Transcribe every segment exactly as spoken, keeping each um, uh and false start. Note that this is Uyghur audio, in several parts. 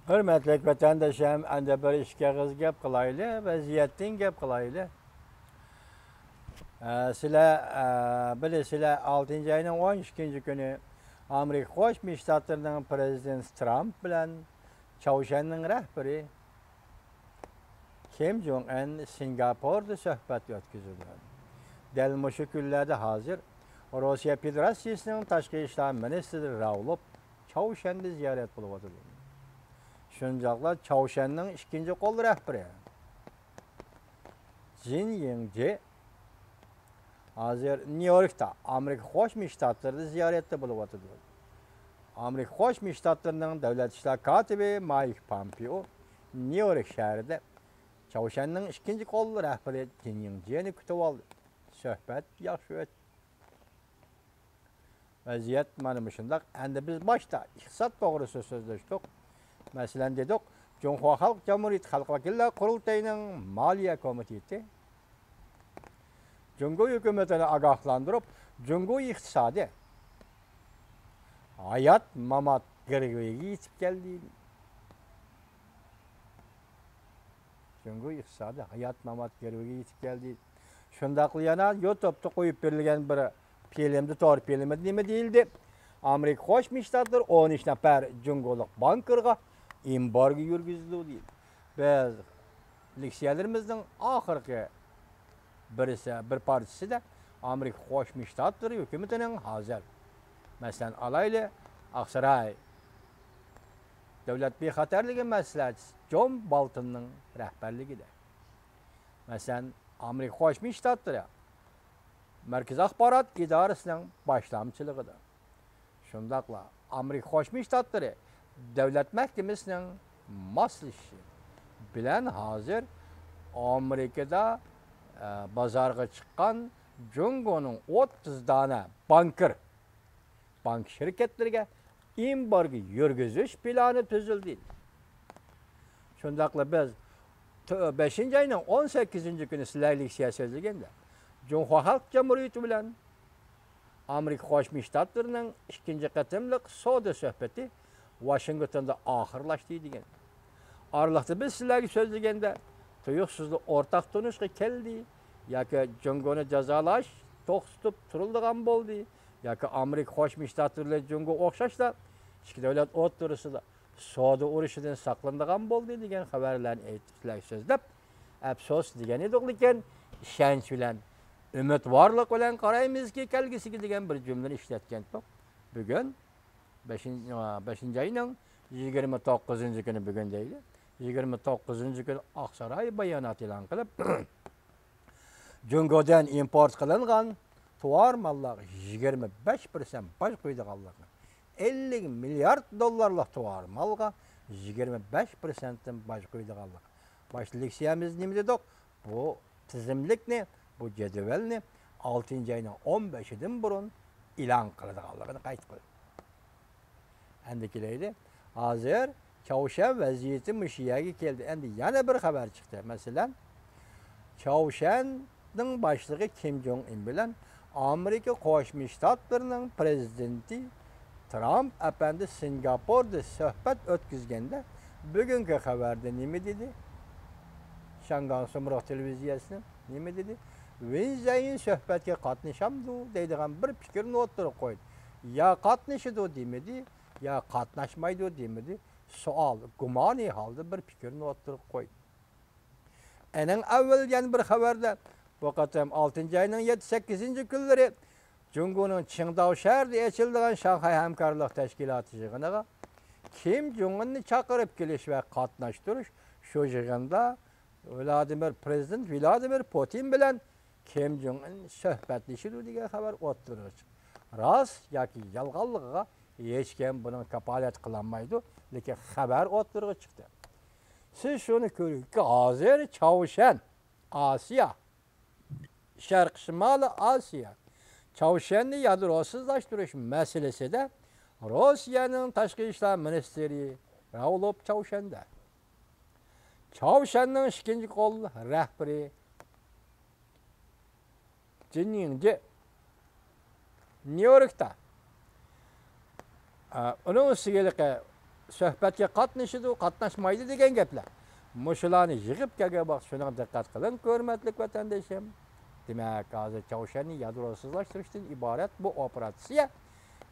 ھۆرمەتلىك ۋەتەنداشلىرىم، ئەمدى بىر ئىككى ئېغىز گەپ قىلايلى، ۋەزىيەتتىن گەپ قىلايلى. ئە، سىلەر، ئە، بىلىسىلەر، ئالتىنچى ئاينىڭ ئون ئىككىنچى كۈنى ئامېرىكا قوشما شتاتلىرىنىڭ پىرېزىدېنتى ترامپ بىلەن چاۋشيەننىڭ رەھبىرى كىم جوڭ ئىن سىنگاپوردا سۆھبەت ئۆتكۈزۈلگەن. دەل مۇشۇ كۈنلەردە ھازىر روسىيە فېدېراتسىيىسىنىڭ تاشقى ئىشلار مىنىستىرى راۋلوف چاۋشيەندە زىيارەت قىلىۋاتىدۇ. شۇنداقلا چاۋشيەننىڭ ئىككىنچى قول رەھبىرى جىن يىڭجې ھازىر نيۇ يوركتا، ئامېرىكا قوشما شتاتلىرىدا زىيارەتتە بولۇۋاتىدۇ. ئامېرىكا قوشما شتاتلىرىنىڭ دۆلەت ئىشلار كاتىپى مايك پامپېئو نيۇ يورك شەھىرىدە چاۋشيەننىڭ ئىككىنچى قول رەھبىرى جىن يىڭجېنى كۈتۈۋالدى. سۆھبەت ياخشى ئۆتتى. ۋەزىيەت مانا مۇشۇنداق. ئەمدى بىز باشتا ئىقتىساد توغرىسىدا سۆزلەشتۇق. مەسىلەن، دېدۇق، جۇڭخۇا خەلق جۇمھۇرىيىتى خەلق ۋەكىللەر قۇرۇلتىيىنىڭ مالىيە كومىتېتى جۇڭگو ھۆكۈمىتىنى ئاگاھلاندۇرۇپ، جۇڭگو ئىقتىسادى ھايات مامات گىرۋىكىگە يېتىپ كەلدى. جۇڭگو ئىقتىسادى ھايات مامات گىرۋىكىگە يېتىپ كەلدى. شۇنداقلا يەنە يۇتۇبتا قويۇپ بېرىلگەن بىر فىلىمدە، تور فىلىمىدا نېمە دېيىلدى؟ ئامېرىكا قوشما شتاتلىرى ئون ئۈچ نەپەر جۇڭگولۇق بانكىرغا ئېمبارگو يۈرگۈزدى دېيىلدى. بىز لېكسىيەلىرىمىزنىڭ ئاخىرقى بىرسى، بىر پارچىسىدا ئامېرىكا قوشما شتاتلىرى ھۆكۈمىتىنىڭ ھازىر، مەسىلەن، ئالايلى، ئاقساراي دۆلەت بىخەتەرلىكى مەسلىھەتچىسى جون بولتوننىڭ رەھبەرلىكىدە، مەسىلەن، ئامېرىكا قوشما شتاتلىرى مەركىزىي ئاخبارات ئىدارىسىنىڭ باشلامچىلىقىدا، شۇنداقلا ئامېرىكا قوشما شتاتلىرى دۆلەت مەھكىمىسىنىڭ ماسلىشىشى بىلەن ھازىر ئامېرىكىدا، ئە، بازارغا چىققان جۇڭگونىڭ ئوتتۇز دانە بانكىر، بانك شىركەتلىرىگە ئېمبارگو يۈرگۈزۈش پىلانى تۈزۈلدى. شۇنداقلا بىز تۆ-، بەشىنچى ئاينىڭ ئون سەككىزىنچى كۈنى سىلەرگە لېكسىيە سۆزلىگەندە، جۇڭخۇا خەلق جۇمھۇرىيىتى بىلەن ئامېرىكا قوشما شتاتلىرىنىڭ ئىككىنچى قېتىملىق سودا سۆھبىتى ۋاشىنگتوندا ئاخىرلاشتى دېگەن. ئارىلىقتا بىز سىلەرگە سۆزلىگەندە، تۇيۇقسىزلا ئورتاق تونۇشقا كەلدى ياكى جۇڭگونى جازالاش توختىتىپ تۇرۇلىدىغان بولدى ياكى ئامېرىكا قوشما شتاتلىرى بىلەن جۇڭگو ئوخشاشلا ئىككى دۆلەت ئوتتۇرىسىدا سودا ئۇرۇشىدىن ساقلىنىدىغان بولدى دېگەن خەۋەرلەرنى ئېيتىپ سىلەرگە سۆزلەپ، ئەپسۇس دېگەن ئىدۇق، لېكىن ئىشەنچ بىلەن، ئۈمىدۋارلىق بىلەن قارايمىزكى، كەلگۈسىگە دېگەن بىر جۈملىنى ئىشلەتكەنتۇق. بۈگۈن بەشىنچى، بەشىنچى ئاينىڭ يىگىرمە توققۇزىنچى كۈنى، بۈگۈن دەيلى، يىگىرمە توققۇزىنچى كۈنى ئاقساراي بايانات ئېلان قىلىپ، جۇڭگودىن ئىمپورت قىلىنغان تۇۋار ماللارغا يىگىرمە بەش پىرسەنت باج قويىدىغانلىقىنى، ئەللىك مىليارد دوللارلىق تۇۋار مالغا يىگىرمە بەش پىرسەنتتىن باج قويىدىغانلىقى. باشتا لېكسىيەمىزدە نېمە دېدۇق؟ بۇ تىزىملىكنى، بۇ جەدۋەلنى ئالتىنچى ئاينىڭ ئون بەشىدىن بۇرۇن ئېلان قىلىدىغانلىقىنى قايتا قىلدى. ئەمدى كېلەيلى. ھازىر چاۋشيەن ۋەزىيىتى مۇشۇ يەرگە كەلدى. ئەمدى يەنە بىر خەۋەر چىقتى. مەسىلەن، چاۋشيەننىڭ باشلىقى كىم جوڭ ئىن بىلەن ئامېرىكا قوشما شتاتلىرىنىڭ پىرېزىدېنتى ترامپ ئەپەندى سىنگاپوردا سۆھبەت ئۆتكۈزگەندە، بۈگۈنكى خەۋەردە نېمە دېدى؟ شياڭگاڭ سۇمرۇغ تېلېۋىزىيەسى نېمە دېدى؟ ۋېن زەيىن سۆھبەتكە قاتنىشامدۇ دەيدىغان بىر پىكىرنى ئوتتۇرىغا قويدى. يا قاتنىشىدۇ دېمىدى، يا قاتناشمايدۇ دېمىدى. سوئال، گۇمانىي ھالدا بىر پىكىرنى ئوتتۇرىغا قويدى. ئەنىڭ ئەۋۋەل يەنە بىر خەۋەردە، بۇ قېتىم ئالتىنچى ئاينىڭ يەتتە، سەككىزىنچى كۈنلىرى جۇڭگونىڭ چىڭداۋ شەھىرىدە ئېچىلىدىغان شاڭخەي ھەمكارلىق تەشكىلاتى يىغىنىغا كىم جوڭ ئىننى چاقىرىپ كېلىش ۋە قاتناشتۇرۇش، شۇ يىغىندا ۋلادىمىر، پىرېزىدېنت ۋلادىمىر پۇتىن بىلەن كىم جوڭ ئىن سۆھبەتلىشىدۇ دېگەن خەۋەر ئوتتۇرىغا چىقتى. راست ياكى يالغانلىقىغا ھېچكىم بۇنىڭ كاپالەت قىلالمايدۇ، لېكىن خەۋەر ئوتتۇرىغا چىقتى. سىز شۇنى كۆرۈڭكى، ھازىر چاۋشيەن، ئاسىيا، شەرقىي شىمالىي ئاسىيا، چاۋشيەننى يادروسىزلاشتۇرۇش مەسىلىسىدە روسىيەنىڭ تاشقى ئىشلار مىنىستىرى راۋلوف چاۋشيەندە. چاۋشيەننىڭ ئىككىنچى قول رەھبىرى جىن يىڭجې نيۇ يوركتا. ئۇنىڭ ئۈستىگە ھېلىقى سۆھبەتكە قاتنىشىدۇ، قاتناشمايدۇ دېگەن گەپلەر. مۇشۇلارنى يىغىپ كەلگەن ۋاقىت شۇنىڭغا دىققەت قىلىڭ، ھۆرمەتلىك ۋەتەندىشىم. دېمەك، ھازىر چاۋشيەننى يادروسىزلاشتۇرۇشتىن ئىبارەت بۇ ئوپېراتسىيە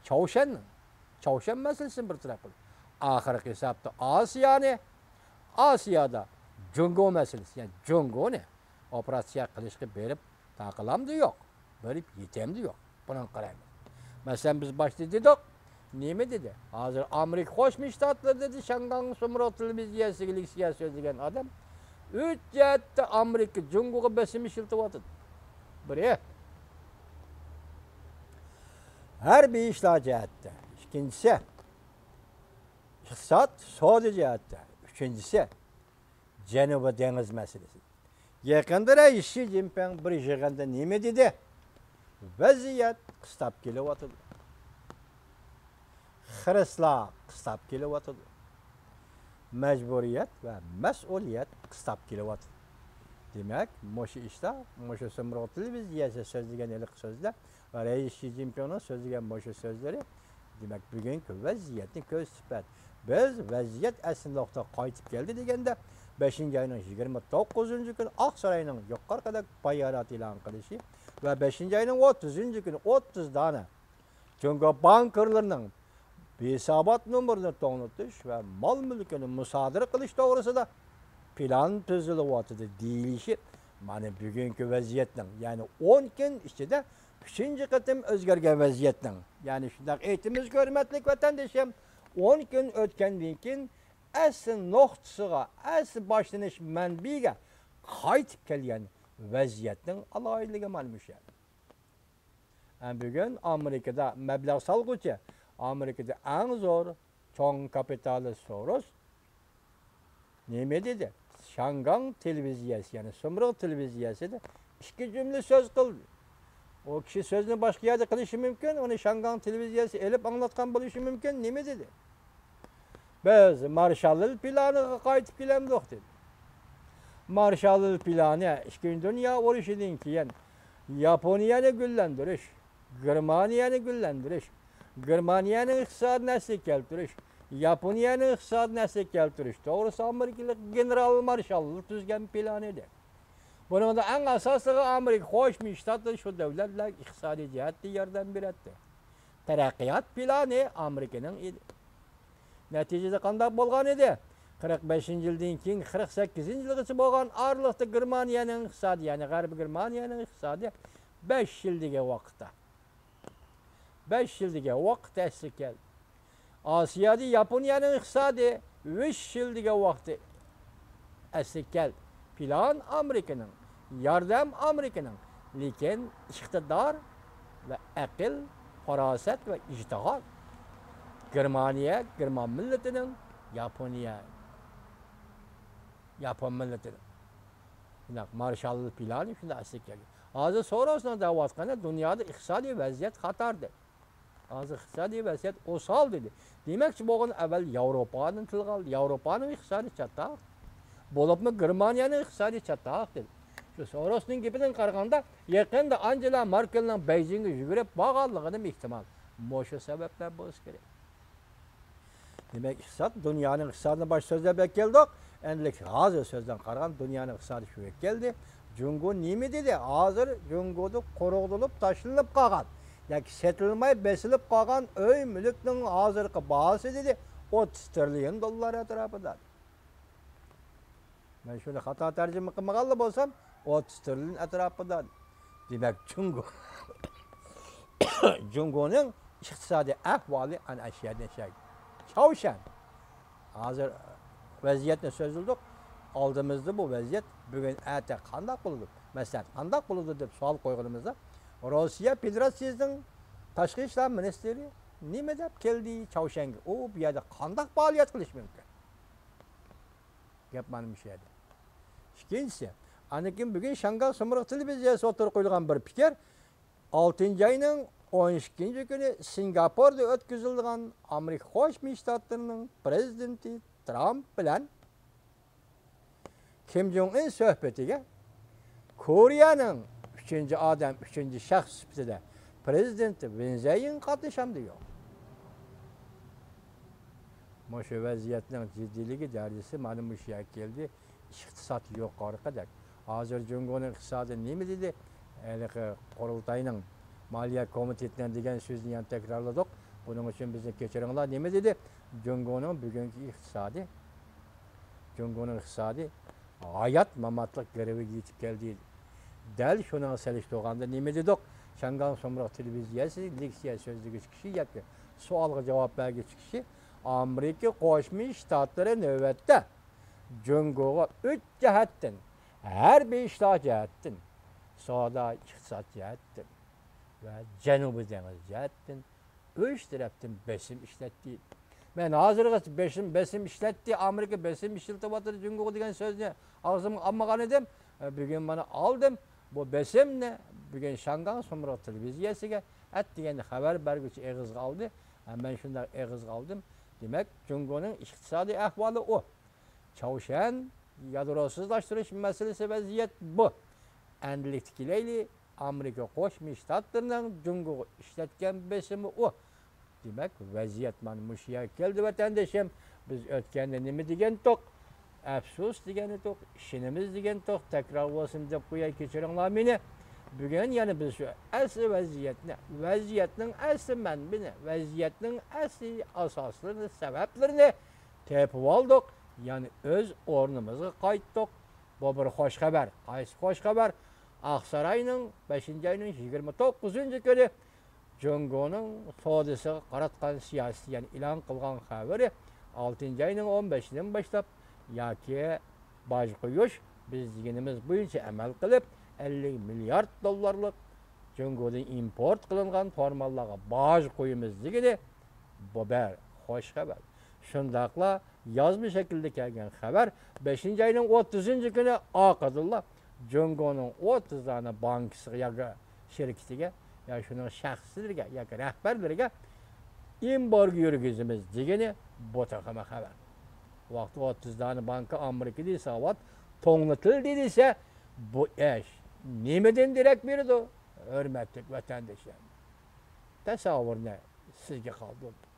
چاۋشيەننىڭ، چاۋشيەن مەسىلىسىنى بىر تەرەپ قىلىپ، ئاخىرقى ھېسابتا ئاسىيانى، ئاسىيادا جۇڭگو مەسىلىسى، يەنى جۇڭگونى ئوپېراتسىيە قىلىشقا بېرىپ تاقىلامدۇ يوق، بېرىپ يېتەمدۇ يوق، بۇنىڭغا قارايمىز. مەسىلەن، بىز باشتا دېدۇق، نېمە دېدى؟ ھازىر ئامېرىكا قوشما شتاتلىرى دېدى، شياڭگاڭ سۇمرۇغ تېلېۋىزىيەسىگە، لېكسىيە سۆزلىگەن ئادەم، ئۈچ جەھەتتە ئامېرىكا جۇڭگوغا بېسىم ئىشلىتىۋاتىدۇ. بىرى، ھەربىي ئىشلار جەھەتتە. ئىككىنچىسى، ئىقتىساد، سودا جەھەتتە. ئۈچىنچىسى، جەنۇبىي دېڭىز مەسىلىسى. يېقىندا رەئىس شى جىنپىڭ بىر يىغىندا نېمە دېدى؟ ۋەزىيەت قىستاپ كېلىۋاتىدۇ. خىرىسلار قىستاپ كېلىۋاتىدۇ. مەجبۇرىيەت ۋە مەسئۇلىيەت قىستاپ كېلىۋاتىدۇ. دېمەك، مۇشۇ ئىشتا، مۇشۇ سۇمرۇغ تېلېۋىزىيەسى سۆزلىگەن ھېلىقى سۆزلەر ۋە رەئىس شى جىنپىڭنىڭ سۆزلىگەن مۇشۇ سۆزلىرى، دېمەك، بۈگۈنكى ۋەزىيەتنى كۆرسىتىپ بەردى. بىز ۋەزىيەت ئەسلى نۇقتىغا قايتىپ كەلدى دېگەندە، بەشىنچى ئاينىڭ يىگىرمە توققۇزىنچى كۈنى ئاقساراينىڭ يۇقىرىقىدەك بايانات ئېلان قىلىشى ۋە بەشىنچى ئاينىڭ ئوتتۇزىنچى كۈنى ئوتتۇز دانە جۇڭگو بانكىرلىرىنىڭ ھېسابات نومۇرىنى توڭلىتىش ۋە مال مۈلكىنى مۇسادىرە قىلىش توغرىسىدا پىلان تۈزۈلۈۋاتىدۇ دېيىلىشى، مانا بۈگۈنكى ۋەزىيەتنىڭ، يەنى ئون كۈن ئىچىدە ئۈچىنچى قېتىم ئۆزگەرگەن ۋەزىيەتنىڭ، يەنى شۇنداق ئېيتىمىزغا، ھۆرمەتلىك ۋەتەندىشىم، ئون كۈن ئۆتكەندىن كېيىن ئەسلى نۇقتىسىغا، ئەسلى باشلىنىش مەنبىگە قايتىپ كەلگەن ۋەزىيەتنىڭ ئالاھىدىلىكى مانا مۇشۇ يەردە. ھەم بۈگۈن ئامېرىكىدا مەبلەغ سالغۇچى، ئامېرىكىدا ئەڭ زور، چوڭ كاپىتالىست سوروس نېمە دېدى؟ شياڭگاڭ تېلېۋىزىيەسى، يەنى سۇمرۇغ تېلېۋىزىيەسىدە ئىككى جۈملە سۆز قىلدى. ئۇ كىشى سۆزنى باشقا يەردە قىلىشى مۇمكىن، ئۇنى شياڭگاڭ تېلېۋىزىيەسى ئېلىپ ئاڭلاتقان بولۇشى مۇمكىن. نېمە دېدى؟ بىز مارشالل پىلانىغا قايتىپ كېلەمدۇق، دېدى. مارشالل پىلانى ئىككىنچى دۇنيا ئۇرۇشىدىن كېيىن ياپونىيەنى گۈللەندۈرۈش، گېرمانىيەنى گۈللەندۈرۈش، گېرمانىيەنىڭ ئىقتىسادىنى ئەسلىگە كەلتۈرۈش، ياپونىيەنىڭ ئىقتىسادىنى ئەسلىگە كەلتۈرۈش توغرىسىدا ئامېرىكىلىق گېنېرال مارشالل تۈزگەن پىلان ئىدى. بۇنىڭدا ئەڭ ئاساسلىقى ئامېرىكا قوشما شتاتلىرى شۇ دۆلەتلەرگە ئىقتىسادىي جەھەتتىن ياردەم بېرەتتى. تەرەققىيات پىلانى ئامېرىكىنىڭ ئىدى. نەتىجىدە قانداق بولغان ئىدى؟ قىرىق بەشىنچى يىلدىن كېيىن قىرىق سەككىزىنچى يىلغىچە بولغان ئارىلىقتا گېرمانىيەنىڭ ئىقتىسادى، يەنى غەربىي گېرمانىيەنىڭ ئىقتىسادى بەش يىل دېگەن ۋاقىتتا، بەش يىل دېگەن ۋاقىت ئەسلىگە كەلدى. ئاسىيادا ياپونىيەنىڭ ئىقتىسادى ئۈچ يىل دېگەن ۋاقتى ئەسلىگە كەلدى. پىلان ئامېرىكىنىڭ، ياردەم ئامېرىكىنىڭ، لېكىن ئىقتىدار ۋە ئەقىل، پاراسەت ۋە ئىجتىھات گېرمانىيە، گېرمان مىللىتىنىڭ، ياپونىيە، ياپون مىللىتىنىڭ. شۇنداق مارشالل پىلانى شۇنداق ئەسلىگە كەلگەن. ھازىر سوراسنىڭ دەۋاتقىنى دۇنيادا ئىقتىسادىي ۋەزىيەت خەتەردە. ھازىر ئىقتىسادىي ۋەزىيەت ئوسال دېدى. دېمەكچى بولغىنى ئەۋۋەل ياۋروپانى تىلغا ئالدى. ياۋروپانىڭ ئىقتىسادى چاتاق. بولۇپمۇ گېرمانىيەنىڭ ئىقتىسادى چاتاق دېدى. شۇ سوراسنىڭ گېپىدىن قارىغاندا، يېقىندا ئانگېلا ماركېلنىڭ بېيجىڭگە يۈگۈرۈپ بارغانلىقىدىن ئېھتىمال مۇشۇ سەۋەبلەر بولسا كېرەك. دېمەك، ئىقتىساد، دۇنيانىڭ ئىقتىسادىنى باشتا سۆزلەپ كەلدۇق. ئەمدى ھازىر سۆزدىن قارىغان دۇنيانىڭ ئىقتىسادى شۇ يەرگە كەلدى. جۇڭگو نېمە دېدى؟ ھازىر جۇڭگودا قورغىلىپ تاشلىنىپ قالغان ياكى سېتىلماي بېسىلىپ قالغان ئۆي مۈلۈكنىڭ ھازىرقى باھاسى دېدى، ئوتتۇز تىرىليون دوللار ئەتراپىدا. مەن شۇنى خاتا تەرجىمە قىلمىغانلا بولسام، ئوتتۇز تىرىليون ئەتراپىدا. دېمەك، جۇڭگو، جۇڭگونىڭ ئىقتىسادىي ئەھۋالى ئەنە شۇ يەردىن شۇ يەرگە. چاۋشيەن. ھازىر ۋەزىيەتنى سۆزلىدۇق. ئالدىمىزدا بۇ ۋەزىيەت بۈگۈن، ئەتە قانداق بولىدۇ؟ مەسىلەن، قانداق بولىدۇ دەپ سوئال قويغىنىمىزدا، روسىيە فېدېراتسىيىسىنىڭ تاشقى ئىشلار مىنىستىرى نېمە دەپ كەلدى چاۋشيەنگە؟ ئۇ بۇ يەردە قانداق پائالىيەت قىلىشى مۇمكىن؟ گەپ مانا مۇشۇ يەردە. ئىككىنچىسى، ئاندىن كېيىن بۈگۈن شياڭگاڭ سۇمرۇغ تېلېۋىزىيەسى ئوتتۇرىغا قويۇلغان بىر پىكىر، ئالتىنچى ئاينىڭ ئون ئىككىنچى كۈنى سىنگاپوردا ئۆتكۈزۈلىدىغان ئامېرىكا قوشما شتاتلىرىنىڭ پىرېزىدېنتى ترامپ بىلەن كىم جوڭ ئىن سۆھبىتىگە كورېيەنىڭ ئۈچىنچى ئادەم، ئۈچىنچى شەخس سۈپىتىدە پىرېزىدېنتى ۋىن زەيىن قاتنىشامدۇ يوق؟ شۇ ۋەزىيەتنىڭ جىددىيلىكى دەرىجىسى مانا مۇشۇ يەرگە كەلدى. ئىقتىساد يۇقىرىقىدەك. ھازىر جۇڭگونىڭ ئىقتىسادى نېمە دېدى؟ ھېلىقى قۇرۇلتاينىڭ، مالىيە كومىتېتىنىڭ دېگەن سۆزىنى يەنە تەكرارلىدۇق. بۇنىڭ ئۈچۈن بىزنى كەچۈرۈڭلار. نېمە دېدى؟ جۇڭگونىڭ بۈگۈنكى ئىقتىسادى، جۇڭگونىڭ ئىقتىسادى ھايات ماماتلىق گىرۋىكىگە يېتىپ كەلدى. دەل شۇنىڭغا سېلىشتۇرغاندا نېمە دېدۇق؟ شياڭگاڭ سۇمرۇق تېلېۋىزىيەسى لېكسىيە سۆزلىگۈچى كىشى ياكى سوئالغا جاۋاب بەرگۈچى كىشى ئامېرىكا قوشما شتاتلىرى نۆۋەتتە جۇڭگوغا ئۈچ جەھەتتىن، ھەربىي ئىشلار جەھەتتىن، سودا ئىقتىساد جەھەتتىن ۋە جەنۇبىي دېڭىز جەھەتتىن ئۈچ تەرەپتىن بېسىم ئىشلەتتى. مەن ھازىرغىچە بېسىم، بېسىم ئىشلەتتى، ئامېرىكا بېسىم ئىشلىتىۋاتىدۇ جۇڭگوغا دېگەن سۆزنى ئاغزىمغا ئالمىغان ئىدىم. بۈگۈن مانا ئالدىم. بۇ بېسىمنى بۈگۈن شياڭگاڭ سۇمرۇق تېلېۋىزىيەسىگە ئەتىگەندە خەۋەر بەرگۈچى ئېغىزغا ئالدى. مەن شۇنداق ئېغىزغا ئالدىم. دېمەك، جۇڭگونىڭ ئىقتىسادىي ئەھۋالى ئۇ. چاۋشيەن يادروسىزلاشتۇرۇش مەسىلىسى، ۋەزىيەت بۇ. ئەندىلىكتە كېلەيلى، ئامېرىكا قوشما شتاتلىرىنىڭ جۇڭگوغا ئىشلەتكەن بېسىمى ئۇ. دېمەك، ۋەزىيەت مانا مۇشۇ يەرگە كەلدى، ۋەتەندىشىم. بىز ئۆتكەندە نېمە دېگەنتۇق؟ ئەپسۇس دېگەنىدۇق، ئىشىنىمىز دېگەنتۇق، تەكرار بولسۇن دەپ قوياي، كەچۈرۈڭلار مېنى. بۈگۈن يەنە بىز شۇ ئەسلى ۋەزىيەتنى، ۋەزىيەتنىڭ ئەسلى مەنبىنى، ۋەزىيەتنىڭ ئەسلى ئاساسلىرىنى، سەۋەبلىرىنى تېپىۋالدۇق، يەنە ئۆز ئورنىمىزغا قايتتۇق. بۇ بىر خوش خەۋەر. قايسى خوش خەۋەر؟ ئاقساراينىڭ بەشىنچى ئاينىڭ يىگىرمە توققۇزىنچى كۈنى جۇڭگونىڭ سودىسىغا قاراتقان سىياسىتى، يەنى ئېلان قىلغان خەۋىرى، ئالتىنچى ئاينىڭ ئون بەشىدىن باشلاپ ياكى باج قويۇش، بىز دېگىنىمىز بويىچە ئەمەل قىلىپ، ئەللىك مىليارد دوللارلىق جۇڭگودىن ئىمپورت قىلىنغان فورماللارغا باج قويىمىز دېگىنى، بۇ بىر خوش خەۋەر. شۇنداقلا يازما شەكىلدە كەلگەن خەۋەر بەشىنچى ئاينىڭ ئوتتۇزىنچى كۈنى ئارقىدىنلا جۇڭگونىڭ ئوتتۇز دانە بانكىسىغا ياكى شىركىتىگە، يا شۇنىڭ شەخسلىرىگە ياكى رەھبەرلىرىگە ئېمبارگو يۈرگۈزىمىز دېگىنى بۇ تېخىمۇ خەۋەر. ۋاقتى ئوتتۇز دانە بانكا ئامېرىكىدا ھېسابات توڭلىتىلدى دېسە، بۇ ئىش نېمىدىن دېرەك بېرىدۇ؟ ھۆرمەتلىك ۋەتەنداشلار، تەسەۋۋۇرنى سىزگە قالدۇردۇم.